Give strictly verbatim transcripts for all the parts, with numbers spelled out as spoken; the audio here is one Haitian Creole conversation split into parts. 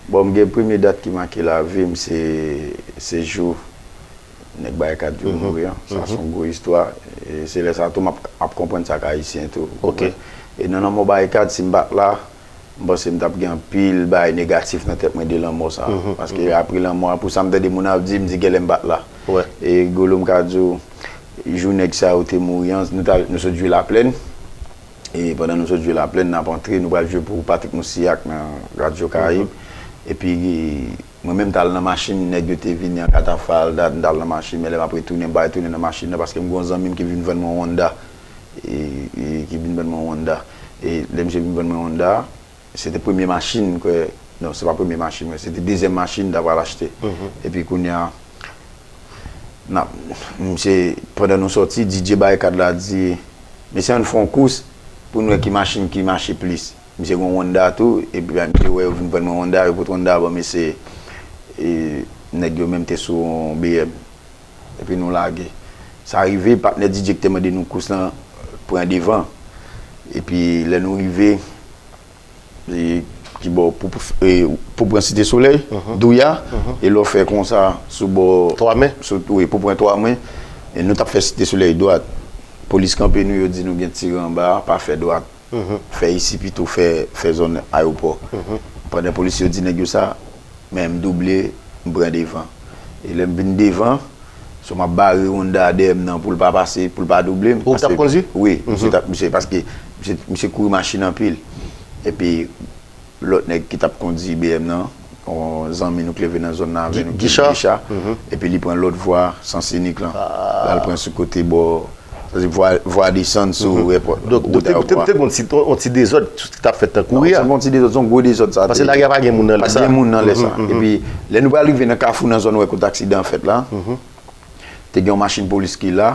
Bon, m gen premye dat ki make lavi m, se, se jou nèg Barikad yo mouri an. Sa se yon gwo istwa. E se lè sa tou m ap, ap konprann sa k Ayisyen tou. Ou konprann? E nan lanmò Barikad, si m pa t la, m panse m t ap gen anpil bagay negatif nan tèt mwen de lanmò sa. Paske apre lanmò a, pou sa m tande moun ap di, m di genlè m pa t la. E Golo, m ka di w, jou nèg sa yo te mouri an, nou t al, nou sot jwe Laplèn. E pandan nou sot jwe Laplèn, n ap antre, nou pral jwe pou Patrick Moussilhac nan Radyo Karayib. Epi, mwen menm, m t al nan machin, nèg yo te vini an katafal, dat, m t al nan machin, men lè m ap retounen, m pa retounen nan machin nan, paske m gen yon zanmi m ki vin vann mwen yon Honda. E, e ki vin vann mwen yon Honda. E lè misye vin vann mwen yon Honda, se te premye machin, m kwè, non, se pa premye machin, men se te dezyèm machin m ta pral achte. Epi kounye a, n ap, misye, pandan nou sòti, D J Barikad la di, "Mesye, ann fè yon kous pou n wè ki machin ki mache plis." Misye gen yon Honda tou, epi misye wè yo vin vann mwen Honda, yo pote Honda ban mesye, e nèg yo menm te sou yon B M. Epi nou lage. Sa rive, patnè D J ki te mande nou kous lan pran devan. Epi lè nou rive, e, ki bò, pou, pou, e, pou pran Site Solèy, Douya, e lè w fè konsa sou bò Twa Men. Sou, wi, pou pran Twa Men, e nou t ap fè Site Solèy dwat. Polis kanpe nou, yo di nou gen tire anba a, pa fè dwat. Fè isi pito, fè, fè zòn ayewopò. Pandan polis yo di nèg yo sa, men m double, m pran devan. E lè m vin devan, so m ap bare Honda dèyè m nan pou l pa pase, pou l pa double m. Ou t ap kondui? Wi, misye t ap, misye, paske misye, misye kouri machin anpil. Epi lòt nèg ki t ap kondui B M nan, yon zanmi nou k leve nan zòn nan avè nou, ki Gicha. Epi li pran lòt vwa Sans Unique lan. L al pran sou kote bò, sa se vwa, vwa desann sou rèpò. Donk, ou te, ou te, ou te gon ti, yon ti dezòd ki t ap fèt nan kouri a. Non, se pa yon ti dezòd, se yon gwo dezòd sa te ye. Paske lari a pa gen moun nan lè sa. Pa t gen moun nan lè sa. Epi lè nou pral rive nan kafou, nan zòn wè kote aksidan an fèt la, te gen yon machin polis ki la,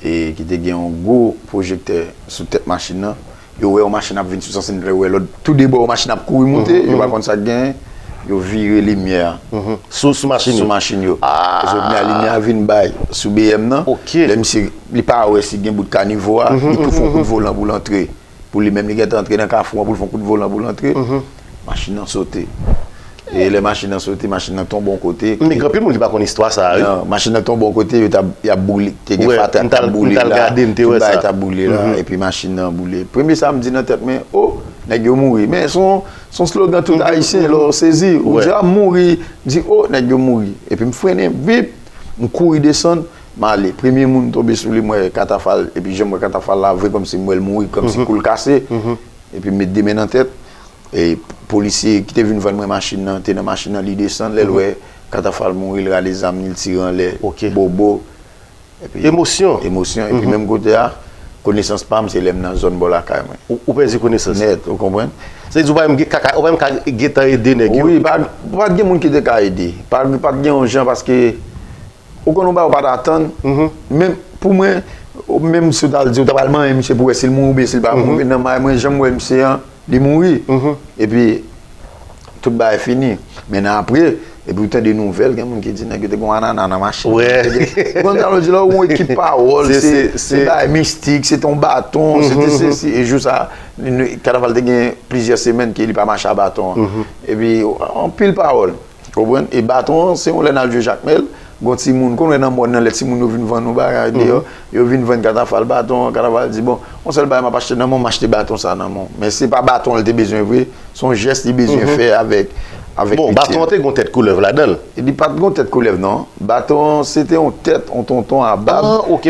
e ki te gen yon gwo pwojektè sou tèt machin nan. Yo wè yon machin ap vin sou Sans Unique, yo wè lòt tou de bò yon machin ap kouri moute, yo pa konn sa k genyen, yo vire limyè a. Sou, sou machin yo? Sou machin yo. E jodi a limyè a vin bay sou B M nan. Lè misye, li pa wè si gen bout kanivo a, li tou fè yon kout volan pou l antre. Pou li menm, li gentan antre nan kafou an, pou l fè yon kout volan pou l antre. Machin nan sote. E lè machin nan sote, machin nan tonbe yon kote. Men gen anpil moun ki pa konn istwa sa a, wi. Non, machin nan tonbe yon kote, yo t ap, y ap boule, te gen fatra k t ap boule la, tout bagay t ap boule la, epi machin nan boule. Premye sa m di nan tèt mwen, o, nèg yo mouri. Men se yon, se yon slogan tout Ayisyen, lè w sezi, ou di, a, mouri, m di, o, nèg yo mouri. Epi m frennen, vip, m kouri desann, m ale. Premye moun m tonbe sou li, m wè katafal, epi jan m wè katafal la, vre kòmsi m wè l mouri, kòmsi kou l kase. Epi m met de men nan tèt. E polisye ki te vin vann mwen machin nan, te nan machin nan, li desann, lè l wè katafal mouri, l rale zam li, l tire anlè, bobo. Epi, emosyon. Emosyon. Epi menm kote a, konesans pa m, se lè m nan zòn bò lakay mwen. Ou, ou pèdi konesans? Nèt, ou konprann? Se di ou pa menm gen, ka, ka, ou pa menm ka gentan ede nèg yo? Wi, pa, pa t gen moun ki te ka ede. Pa, pa t gen yon jan, paske ou konn yon bagay ou pa t atann. Menm pou mwen, menm si w t al di, ou ta pral manyen misye pou wè si l mouri oubyen si l pa mouri, nan may mwen, jan m wè misye an, li mouri. Epi, tout bagay fini. Men nan apre, epi ou tande nouvèl, gen moun ki di nèg yo te gen yon anana nan machin. Ou konn sa yo di la, ou yon ekip pawòl, se, se bagay mistik, se te yon baton, se te sesi. E jou sa, kanaval te gen plizyè semèn ke li pa mache a baton an. Epi, anpil pawòl. Konprann? E baton an, se yon lè n al jwe Jakmèl, gon timoun, konn wè nan mòn nan, lè timoun yo vin vann nou bagay deyò, yo vin vann katafal baton an, katafal di, bon, yon sèl bagay m ap achte nan men w, m achte baton sa nan men w. Men se pa baton an li te bezwen vre, se yon jès li bezwen fè avèk, avèk pitit. Bon, baton an te gon tèt koulèv ladan l? Li pa t gon tèt koulèv, non. Baton an, se te yon tèt, yon tonton a bab. Ah, ok.